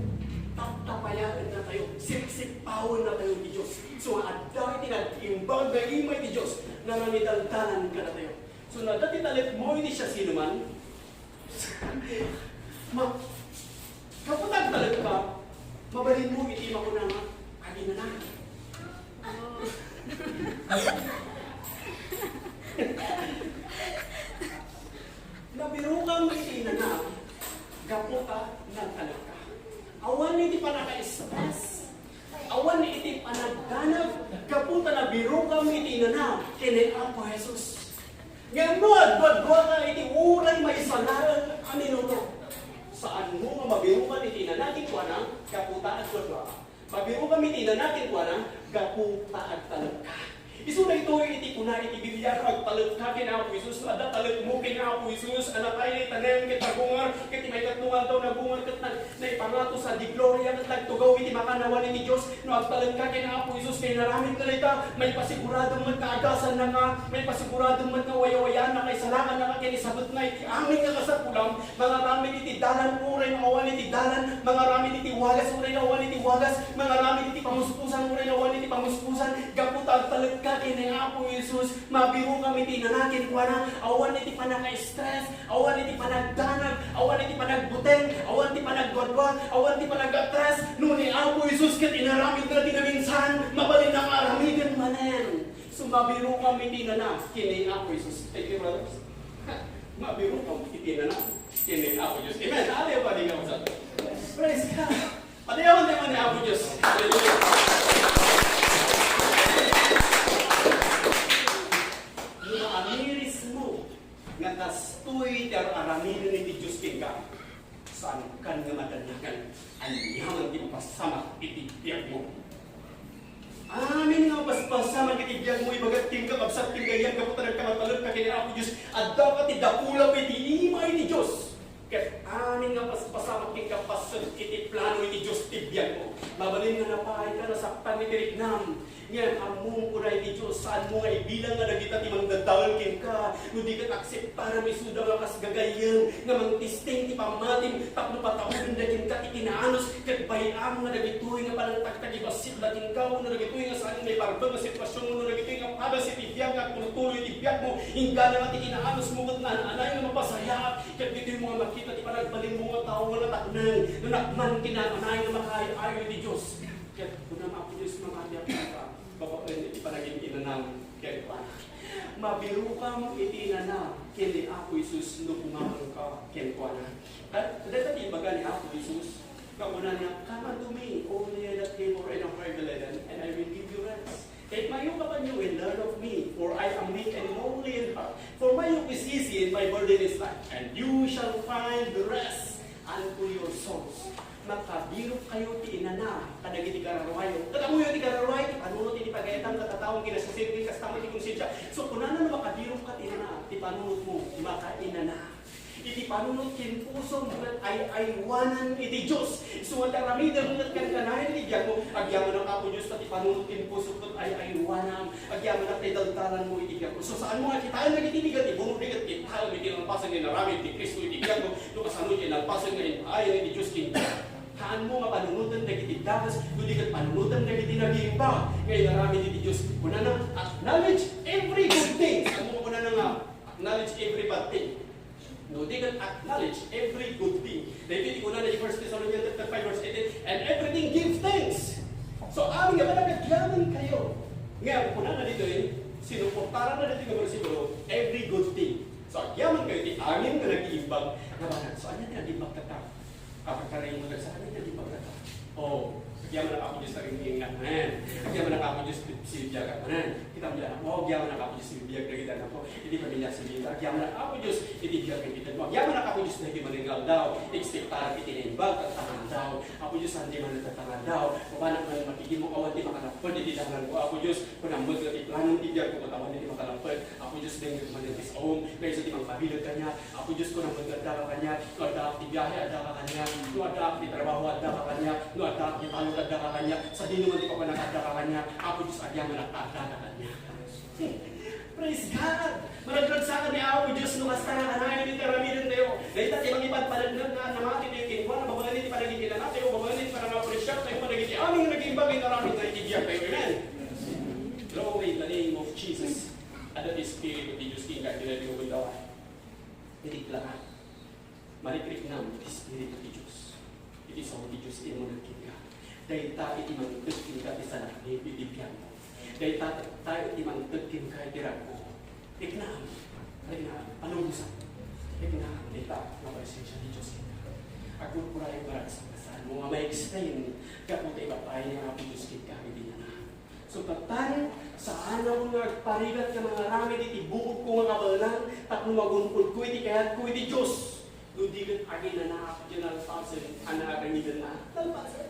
Taptapayaen natayo, sipsippawen natayo iti Dios. So, adda iti nag-imbag nga ima iti Dios nga mangidaldalan kadatayo. So, no adda ti talek mo iti siasinoman, Ma-, gapu ta agtalekka, mabalinmo iti makuna nga, "Aginana." Nabirokam iti inana, gapu ta nagtalekka. Awan iti pannaka-stress, awan iti panagdanag, gapu ta nabirokam iti inana ken ni Apo Jesus. Ngem no agduaduaka iti uray maysa laeng a minuto, saanmo nga mabirokan iti inana kenkuana gapu ta agduaduaka. Mabirokan iti inana kenkuana gapu ta agtalekka. Isu daytoy iti kuna iti Biblia, no agtalekka ken Apo Jesus, no adda talekmo ken Apo Jesus a natay, naitanem, ket nagungar, ket ti maikatlo nga aldaw nagungar, ket nag-, naipangatos a di gloria, ket nagtugaw iti makan awan iti Dios. No agtalekka ken Apo Jesus nga inaramidna dayta, maipasiguradom met nga agasannaka, maipasiguradom met nga wayawayaannaka, isalaannaka ken isabetna iti amin nga kasapulam. Mangaramid iti dalan uray no awan iti dalan, mangaramid iti wagas uray no awan iti wagas, mangaramid iti pamuspusan uray no awan iti pamuspusan. Gapu ta agtalekka ken ni Apo Jesus, mabirokam iti inana kenkuana, awan iti pannaka-stress, awan iti panagdanag, awan iti panagbuteng, awan ti panagduadua, awan ti panag-atras, no ni Apo Jesus ket inaramidna ti naminsan, mabalinna nga aramiden manen. So, mabirokam iti inana ken ni Apo Jesus. Thank you, brothers. Mabirokam iti inana ken ni Apo Jesus. Amen. Hallelujah, padi ka, kapsat. Praise God. Padayawan tayo ni Apo Dios. Hallelujah. No maamirismo nga kastoy ti ar-aramiden iti Dios kenka, saankan nga madanagan aniaman ti mapasamak iti biagmo. Amin nga mapaspasamak iti biagmo, ibagat kenka, kabsat, ken gayyem, gapu ta nagkamatalekka ken ni Apo Dios, addaka ti dakula iti ima iti Dios. Ket amin nga paspasamak kenka, paset iti plano iti Dios ti biagmo. Mabalin nga napaayka, nasaktan iti riknam. Ngem ammom, kuna iti Dios, saanmo nga ibilang nga dagita ti mangdadael kenka, no di ket akseptarem isuda nga kas gagayyem nga mangtisting ti pammatim tapno pataudenda kenka ti kinaanus, ket bay-am nga dagitoy nga panangtagtagibassit da kenka, wenno dagitoy nga saan nga maiparbeng nga sitwasyon, wenno dagitoy nga padas iti biag nga agtultuloy iti biagmo, inggana nga ti kinaanusmo ket naan-anay nga mapasayaat, ket ditoy mo nga makita ti panagbalinmo nga tao nga nataknang, nga nakman kinananay nga makaay-ayo iti Dios. Ket kunam, Apo Dios, mamati kenka babaen iti panagin-inanam kenkuana. Mabirokam iti inana ken ni Apo Jesus no kumakanka kenkuana. Ket dayta ti ibaga ni Apo Jesus, nga kunana, "Come unto me, all ye that labor and are heavy laden, and I will give you rest." Take my yoke upon you and learn of me, for I am meek and lowly in heart. For my yoke is easy and my burden is light, and you shall find rest unto your souls. Makabirok kayo ti inana kadagiti kararuayo. Ket ammoyo ti kararuay, ti panunot iti pagayatan, katataon, kinasasirbi, kasta met ti konsensia. So, kunana, no makabirok ka ti inana, ti panunotmo, makainana. Iti panunot ken pusom ket ay-aywanan iti Dios. Isu nga ti aramidem ket kankanayon iti biagmo. Agyamanak, Apo Dios, ta ti panunot ken pusom ket ay-aywanam. Agyamanak ta idaldalanmo iti biagmo. So, saanmo nga kitaen dagiti negative, wenno dagiti kitaen iti nalpasen nga inaramid ti Cristo iti biagmo. No kasano ti nalpasen nga impaayna iti Dios kenka. Saanmo nga panunoten dagiti dagus, no di ket panunoten dagiti nagiimbag nga inaramid iti Dios. Kunana, "Acknowledge every good thing." Saanmo nga kunana nga, "Acknowledge every bad thing"? No, they can acknowledge every good thing. Daytoy ti kunana iti First Thessalonians chapter five, verse eighteen, "And everything give thanks." So, amin nga banag, agyaman kayo. Nga, kunana ditoy, sinuportaran na ditoy nga bersikulo, every good thing. So, agyaman kayo ti amin nga nagiimbag nga banag. So, ania ti nagiimbag tatta? Kapagkaraymo, nagsakanit nga di pagkata. Oh, agyamanak, Apo Dios, ta ringingan. Amen. Agyamanak, Apo Dios, sibibiagan. Amen. Kita mo dyan, oh, agyamanak, Apo Dios, sibibiag dagiti anak ko. Iti pamilya, sibibiag. Agyamanak, Apo Dios, iti biag nga itan mo. Agyamanak, Apo Dios, dagiti manen nga aldaw. Expectar iti naimbag, tattanganda. Apo Dios, saan di man tattanganda. Papanak man matigim mo, awan ti makanapped iti dalan ko. Apo Dios, kunam met nga ti planon ti biag ko, awan ti makanapped. Apo Dios, dengngeg manen ti saom. Nga isu ti mangpabileg kaniak. Apo Dios, kunam met nga adda ka kaniak, no addaak ti biahe, adda ka kaniak, no addaak ti trabaho, adda ka kaniak, no addaak ti talon, adda ka kaniak, sadino man ti papanak, adda ka kaniak. Apo Dios, agyamanak ta adda ka kaniak. Praise God! Maragragsakan ni Apo Dios no kasta nga kanayon ti aramiden tayo. Dayta ti mangipadpadagna nga namati tayo kenkuana, babaen iti panagin-inana tayo, babaen iti panangapresiar tayo kadagiti amin nga naging bagay nga aramid nga iti biag tayo. Amen. Glory in the name of Jesus. Adda ti Espiritu ti Dios kenka, iti daytoy nga gundaway. Iti plaka. Marikriknam ti Espiritu ti Dios. Iti sao ti Dios immuna kenka. Dayta iti mangted kenka ti salaknib iti biagmo. Dayta, dayta iti mangted kenka iti ragmo. Riknam, riknam, palubosan. Riknam, dayta nga presensia ti Dios kenka. Agpurpurayo nga ragsakasaan mo nga ma-explain gapu ta ipapay ni Apo Dios kenka iti nana. Sukat tayo, saanakon nga agparigat nga mangaramid iti bukodko nga kabaelan tapno magun-odko iti kayatko iti Dios. No di ket aginanaak diay nalpasen a naaramidenna. Nalpasen.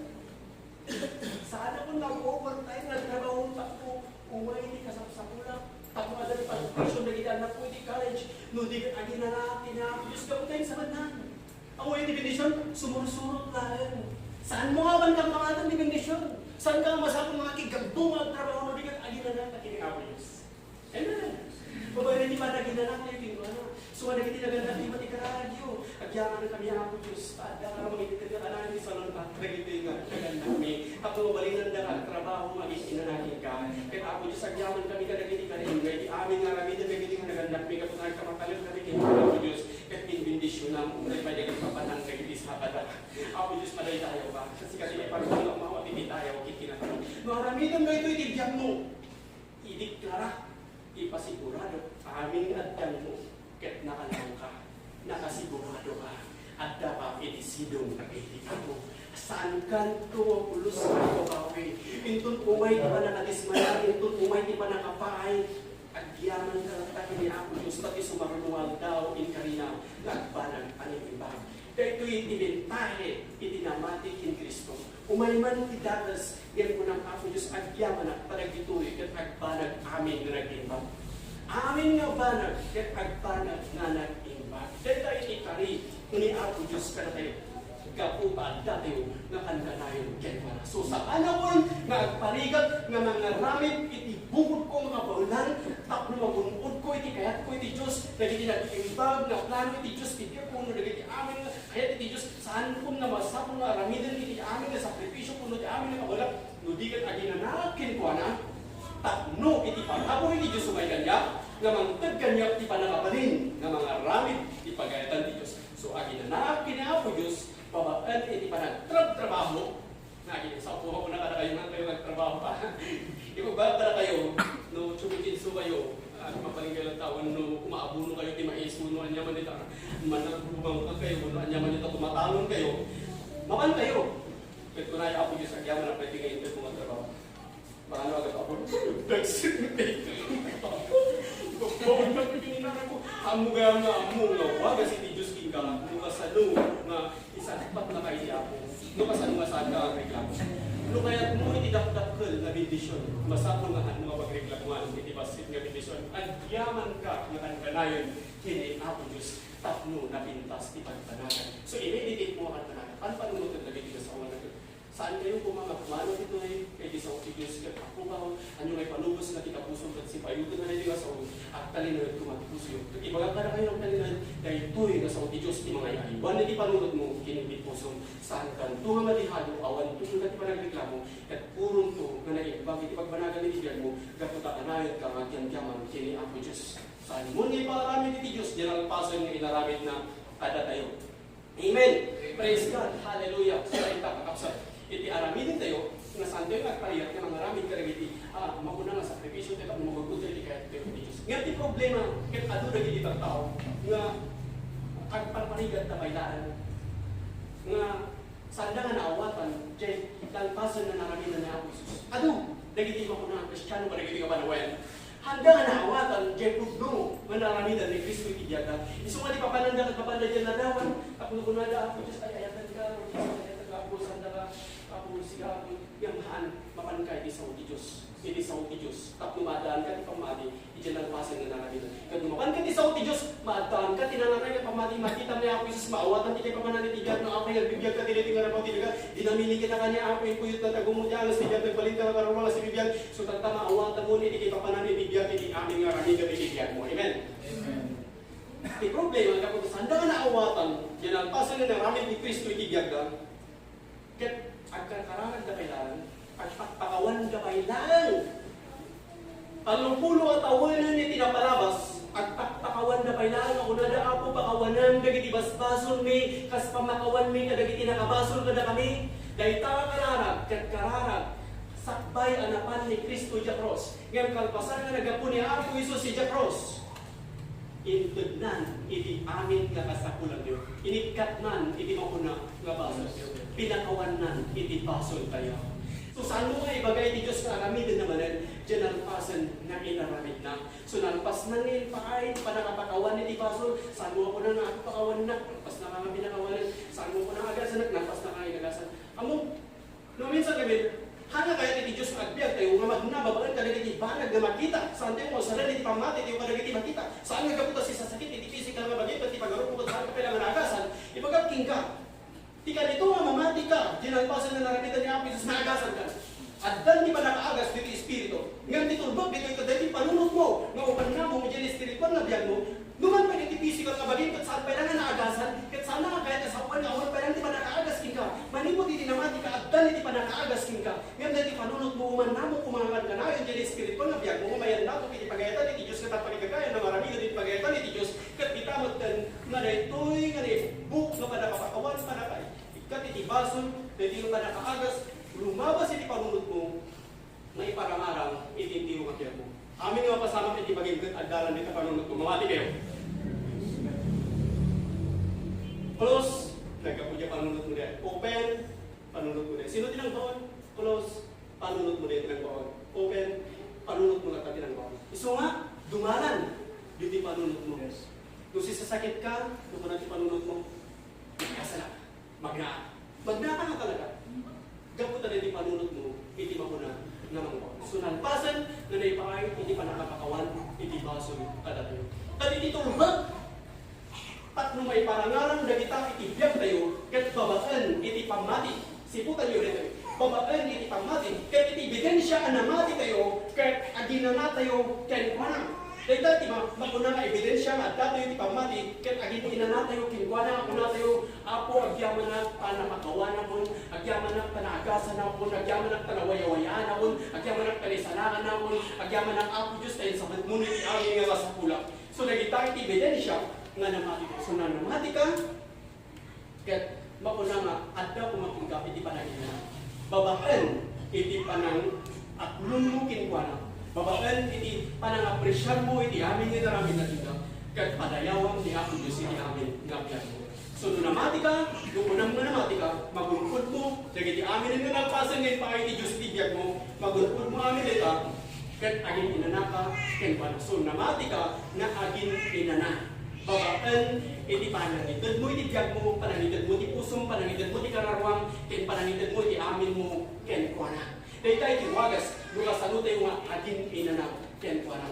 Saanakon nga overtime nga trabaho tapno umay ti kasapsapolan, tapno adda ti pag-tuition dagiti annakko iti college. No di ket aginanaak ti Apo Dios, gapu ta insabannan. Ammom ti bendision, sumursurot laeng. Saanmo nga awan kamkamatan ti bendision? Saanka nga masapul nga makigagdong nga agtrabaho no di ket aginanaak ken ni Apo Dios? Amen. Babaen iti panaginanak tayo kenkuana. So, kadagiti nagannak ti mati kararagyo, agyamankami, Apo Dios, ta adda ka mangitedka kanayon ti salun-at dagitoy nga nagannakmi. Tapno mabalinanda nga agtrabaho nga agin-inana kenka. Ket, Apo Dios, agyamankami kadagiti karinyo, iti amin nga aramiden dagitoy nga nagannakmi, gapu ta agkamatalek kami kenka, Apo Dios. Ket imbendisionam, uray pay dagiti papanang dagiti sabada. Apo Dios, madaydayaw ka. Ket sika ti ipardulak mawa ti dayaw ket kinapano. No aramidem daytoy iti biagmo, ideklara, ipasigurado amin nga addanmo ket nakalawka. Nakasigurado ka. Adda ka iti sidong iti Apo. Saankanto nga pulos nga agbabawi. Inton umay ti panakadismaya, inton umay ti panakapaay, agyamanka latta ken ni Apo Dios, ta ti sumaruno nga aldaw, inkarina nga agbanag a naimbag. Daytoy ti mentahe iti namati ken Cristo. Umay man ti dakes, ngem kuna ni Apo Dios, agyamanak ta dagitoy ket agbanag amin nga nag-imbag. Amin nga banag ket agbanag nga nag-imbag. Dayta iti kari ni Apo Dios kadatayo. Gapu ta addatayo nga kankanayon kenkuana. So, saanakon nga agparigat nga mangaramid iti bukodko nga kabaelan tapno magun-odko iti kayatko iti Dios, dagiti nag-imbag nga plano iti Dios iti biagko wenno dagiti amin nga kayat iti Dios, saankon nga masapul nga aramiden iti amin nga sakripisio wenno ti amin nga kabaelan, no di ket aginanaak kenkuana, tapno iti pangapo iti Dios umay kaniak, nga mangted kaniak ti pannakabalin nga mangaramid iti pagayatan ti Dios. So, aginanaak ken ni Apo Dios babaen iti panagtrabtrabaho, nga agi, sa upo ko na kadakayo nga kayo nagtrabaho pa. Di ba, ba, kadakayo, no, chumikinso kayo, ah, mapaling kayo ng tao, no, umaabuno kayo, ti mais, no, anya man dita, managbubang ka kayo, no, anya man dita, tumatalon kayo, mapan kayo. Ket kunay, Apo Dios, agyamanak pay ti nga inted mo nga trabaho. Baka no, agad ako, nagsimte. Babaon na pipininaran ko. Ammo gayam nga, ammo nga, wagas iti Dios kenka, no kasano nga isagpatnaka iti Apo. No kasano nga saanka agreklamo. No kayatmo iti dakdakkel nga bendision, masapul nga haanmo nga pagreklamoan iti bassit nga bendision. Agyamanka nga kankanayon ken ni Apo Dios tapno napintas ti pagpanagan. So, i-meditate mo nga pagpanagan. Panpanunoten dagiti nga sawangan. Saan kayo kung mga kumano ditoy, kay di sao ti Dios ket apukaw, anyo nga ipalubos nga ti kapusom ket sipayoten nga daytoy nga sao, agtalinaed koma ti pusoyo. Ket ibaga kadakayo agtalinaed, daytoy nga sao ti Dios ti mangay-aywan iti panunotmo ken iti pusom. Saankanto nga madihado, awanto nga ti panagreklamo, ket puronto nga naimbag iti pagbanagan iti biagmo, gapu ta kanayonka nga agyamyaman ken ni Apo Dios. Saanmo nga ipaaramid iti Dios, diay nalpasen nga inaramidna kadatayo. Amen. Praise God. Hallelujah. So, ay kakapsat. Iti aramiden tayo, nga saan tayo nga agparigat nga mangaramid kadagiti, ah, makuna nga sakripisyo, ket tapno magun-odtayo iti kayat tayo iti Dios. Nga ti problema, ket adu dagiti tattao nga agparparigat ta pay laeng, nga sanda nga naawatan, diay nalpasen nga naramiden ni Apo Jesus. Adu dagiti makuna nga Kristiano kadagiti nga panawen. Haanda nga naawatan, diay pudno nga naaramidan ni Cristo iti biagda. Isu nga di papananda ket mapanda diay ladawan, tapno kunada, Apo Dios, ay-ayatenka, Apo Dios, ay-ayatenka, Apo, sandaka, Apo, sika, Apo, ngem haan, mapanka iti sao ti Dios, iti sao ti Dios, tapno maaddaanka ti pammati, iti nalpasen nga naaramidan. Ket no mapanka iti sao ti Dios, maaddaanka ti nangaray nga pammati, makitam ni Apo Jesus, maawatan ti kaipapanan iti biag, no apay nga agbibiagka ti daytoy nga rabaw ti daga, dinamini kita kaniak, Apo, inkuyotna ti agummo ti anges ti biag, nagbalinka nga karruangan ti biag, so, tatta, maawatanmo iti kaipapanan iti biag iti amin nga aramid iti biagmo. Amen. Amen. Ti problema, gapu ta sanda nga naawatan, diay nalpasen nga naramid ni Cristo iti biagda, ket agkarkararagda pay laeng, agpakpakawanda pay laeng. Tallopulo a tawenen iti napalabas, agpakpakaw Awan da pay laeng a kunada, Apo, pakawanem dagiti basbasolmi kas pamakawanmi kadagiti nakabasol kadakami. Dayta a kararag ket kararag sakbay a napan ni Cristo idiay krus. Ngem kalpasan nga naggapu ni Apo Jesus idiay krus, intednan iti amin nga kasapulanyo. Inikkatnan iti mauna nga basolyo. Pinakawannan iti basoltayo. So, saan mo nga ibaga iti Dios nga aramiden na manen, diay nalpasen nga inaramidna? So, nalpasna nga impaay, panakapakawan iti basol, saan mo nga kuna nga, "Apo, pakawannak," nalpasna nga pinakawanan, saan mo kuna nga agasanak, nalpasna nga inagasan. Ammo, no, minsan kami, haan nga kayat iti Dios nga agbiag tayo, nga magna babaen kadagiti banag nga makita, saan tayo mausaren iti pammati tayo kadagiti makita, saan nga gapu ta sisasakit iti pisikal nga bagay, ket ti pagarup mo, ket saan ka kailangan agasan, ibagak kenka, ti kanito nga mamati ka, diay nalpasen nga naramiden ni Apo Jesus, naagasan ka. Addan ti pannakaagas ditoy espiritu. Ngem ti tulbek ditoy ket daytoy panunotmo nga umannamong idiay espirituan nga biagmo. Numan pay iti pisikal nga bagim ket saan pay nga naagasan, ket saan nga kayat nga sao-an nga awan pay ti pannakaagas kenka. Manipud iti namati ka, addan iti pannakaagas kenka. Ngem daytoy panunotmo, umannamong umangan kanayon idiay espirituan nga biagmo nga mayannatok iti pagayatan iti Dios ket agpakigagayan nga maramiden iti pagayatan iti Dios. Ket ita metten nga daytoy nga naibbuk nga pannakapakawan, pannaka-, ikkat iti basol, daytoy nga pannakaagas, lumabas iti panunotmo, maiparangarang iti entero nga biagmo. Amin nga mapasamak iti bagim ket addalan dita panunotmo. Mamati kayo. Close. Naggapu diay panunotmo diay. Open. Panunotmo diay. Sino ti nangbaon? Close. Panunotmo diay ti nangbaon. Open. Panunotmo nga ti nangbaon. Isu nga, dumalan. Ditoy panunotmo. Yes. No sisasakit ka, no kuna ti panunotmo, "Agasanak, magnaak." Magnaak nga talaga. Gapu ta daytoy panunotmo iti makuna nga mangbaon. So, nalpasen nga naipaay iti pannakapakawan iti basol kadatayo. Ket iti tulbek, tapno maiparangarang dagita iti biagtayo, ket babaen iti pammati. Siputanyo daytoy. Babaen iti pammati, ket iti ebidensia a namatitayo, ket aginanatayo kenkuana. Dayta ti ma-, makuna nga ebidensia nga addatayo iti pammati, ket agin-inanatayo kenkuana, nga kunatayo, "Apo, agyamanak ta napakawanakon, agyamanak ta naagasanakon, agyamanak ta nawayawayaanakon, agyamanak ta naisalanganakon, agyamanak, Apo Dios, ta insabetmon iti amin nga kasapulak." So, dagita iti ebidensia nga namati. So, na namati ka, ket makuna nga adda koma kenka iti panagina. Babaen iti panang-aklonmo kenkuana. Babaen iti panangapresiarmo iti amin nga inaramidna kenka. Ket padayawam ni Apo Dios iti amin nga biagmo. So, no namati ka, no kunam nga namati ka, magun-odmo dagiti amin nga nalpasen nga impaay ti Dios iti biagmo, magun-odmo amin dayta, ket agin-inanaka kenkuana. So, namati ka nga agin-inana. Babaen iti panangitedmo iti biagmo, panangitedmo ti pusom, panangitedmo ti kararuam, ken panangitedmo iti aminmo kenkuana. Dayta iti wagas no kasano tayo nga agin-inana kenkuana.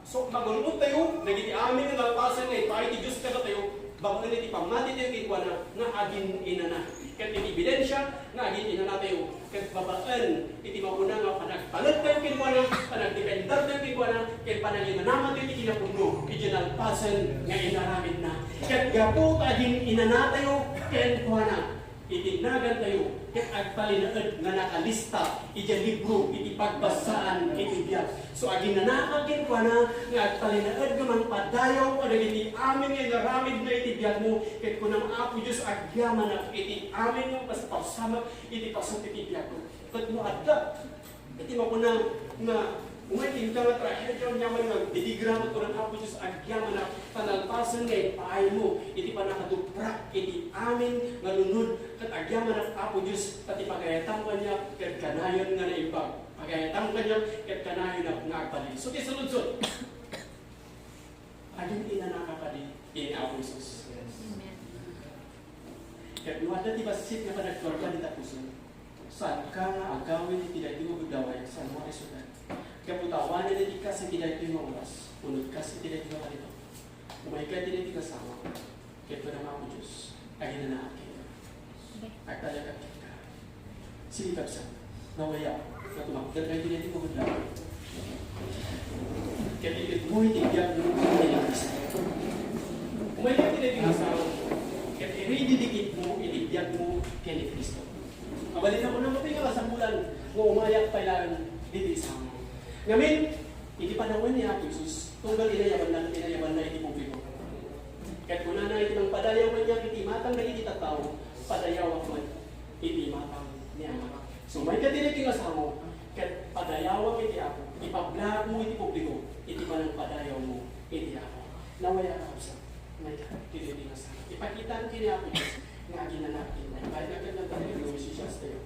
So, magun-odtayo dagiti amin nga nalpasen nga impaay ti Dios kadatayo, babaen iti pammatitayo kenkuana nga agin-inana. Ket iti ebidensia nga agin-inanatayo, ket babaen iti makuna nga panagtalektayo kenkuana, panagdependertayo kenkuana, ket pananginanamatayo iti kinapudno, iti nalpasen nga inaramidna. Ket gapu ta agin-inanatayo kenkuana, iti nagantayo, ket agtalinaed nga nakalista idiay libro iti pagbasaan iti biag. So, aginanaka kenkuana nga agtalinaed nga mangpadayaw kadagiti amin nga inaramidna iti biagmo, ket kunam, "Apo Dios, agyamanak iti amin nga pasamak iti paset iti biagmo." Ket no adda iti makuna nga, "Umay kenka nga trahedia, aniaman nga agbibigra," ket kunam, "Apo Dios, agyamanak ta nalpasen nga ipaaymo iti pannakaduprak iti amin nga lunod, ket agyamanak, Apo Dios, ta ti pagayatam kaniak ket kanayon nga naimbag." Pagayatam kaniak ket kanayon nga agbalin. So, ti saludsod, agin-inanaka kadi ken ni Apo Jesus? Amen. Ket no adda ti bassit nga panagkuarkuan ita puso, saanka nga agawid iti daytoy nga gundaway, saan mo a isuda. Gapu ta awanen iti kas iti daytoy nga oras, uneg kas iti daytoy nga panito. Umayka iti daytoy nga sawa, ket kunam, "Apo Dios, aginanaak kenka. Agtalekak kenka." Sige, kabsat, nawayaw nga tumakder ka iti daytoy nga gundaway. Ket itedmo iti biagmo ken ni Cristo. Umayka iti daytoy nga sawa, ket irididikitmo iti biagmo ken ni Cristo. Mabalin a kunam, apay nga kasapulan nga umayak pay laeng ditoy sawa. Ngamin, iti panawen ni Apo Jesus, Tunggal inayabanna, inayabanna iti publiko. Ket kunana iti nangpadayaw kaniak iti imatang dagiti tattao, padayawak met iti imatang ni Amak. So, mayat kadi dagiti asawa, ket padayawak iti Apo, ipablaakmo iti publiko iti panangpadayawmo iti Apo. Nawaya, kakabsat, mayat kadi dagiti asawa. Ipakitam ken ni Apo Dios nga aginanaak kenka. Bain a ket nagtagdagdagem iti Dios tayo.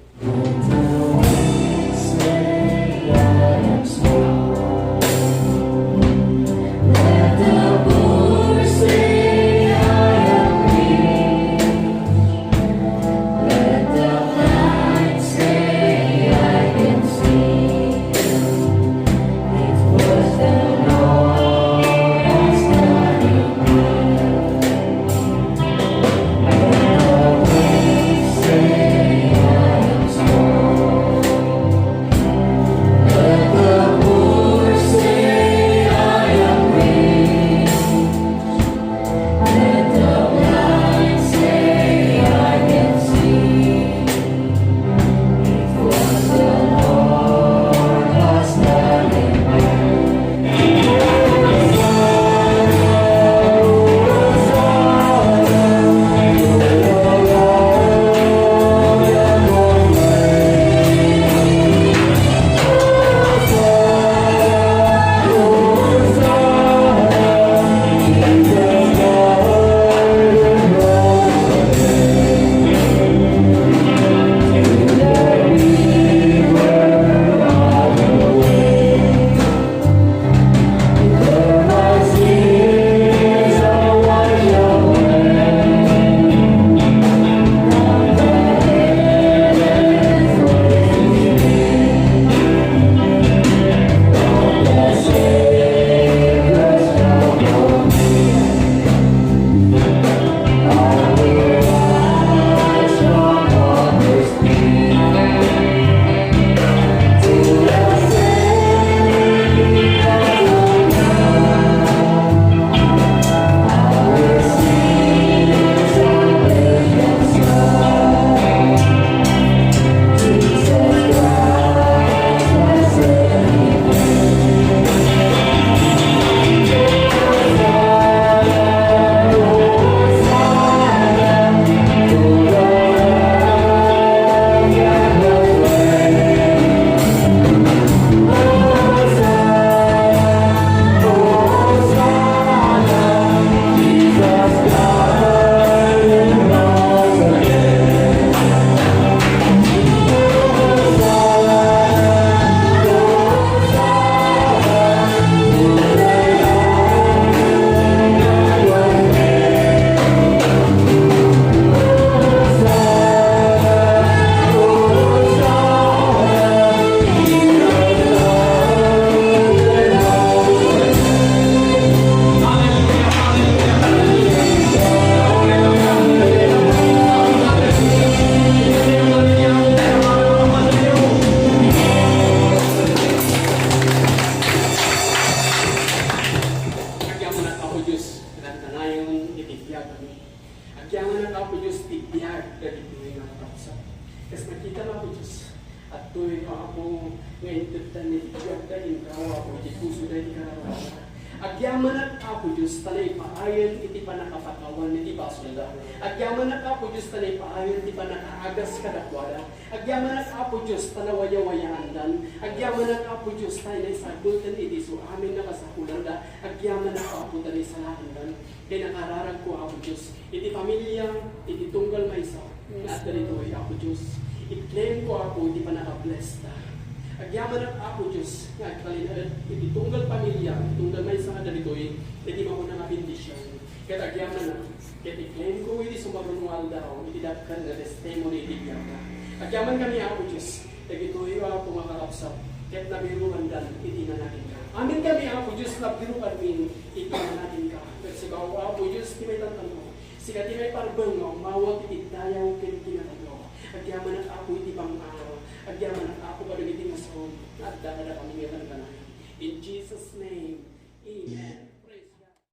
Agyamanak, Apo Dios, ket kanayon iti biagmi. Agyamanak, Apo Dios, ti biag dagitoy nga kakabsat. Kas nakita, Apo Dios, adtoy, Apo, nga inteddan iti biagda kenka, Apo, iti pusoda iti kararagda. Agyamanak, Apo Dios, ta naipaayen iti pannakapakawan iti basolda. Agyamanak, Apo Dios, ta naipaayen iti pannakaagas kadakuada. Agyamanak, Apo Dios, ta nawayawayaandan. Agyamanak, Apo Dios, ta naisagulten iti isu amin a kasapulanna. Agyamanak, Apo, ta naisalaandan. Kay nakararagko, Apo Dios, iti familia, iti tunggal maysa nga adda ditoy, Apo Dios. I-claim ko, Apo, iti pannakablessda. Agyamanak, Apo Dios, nga agtalinaed iti tunggal familia, iti tunggal maysa nga adda ditoy, iti mauna nga bendision. Ket agyamanak, ket i-claim ko iti sumaruno nga aldaw, iti dakkel nga testimony iti biagda. Agyamankami, Apo Dios, dagitoy, Apo, nga kakabsat, ket nabiruandan iti nanaginda. Aminkami, Apo Dios, nabiruanmi iti nanaginda. Ket sika, Apo Dios, ti maitantanto, sika ti maiparbeng nga umawat iti dayaw ken kinatagnaw. Agyamanak, Apo, iti bang-a. Agyamanak, Apo, kadagiti nga sao nga adda kadakami nga kankanayon. In Jesus' name,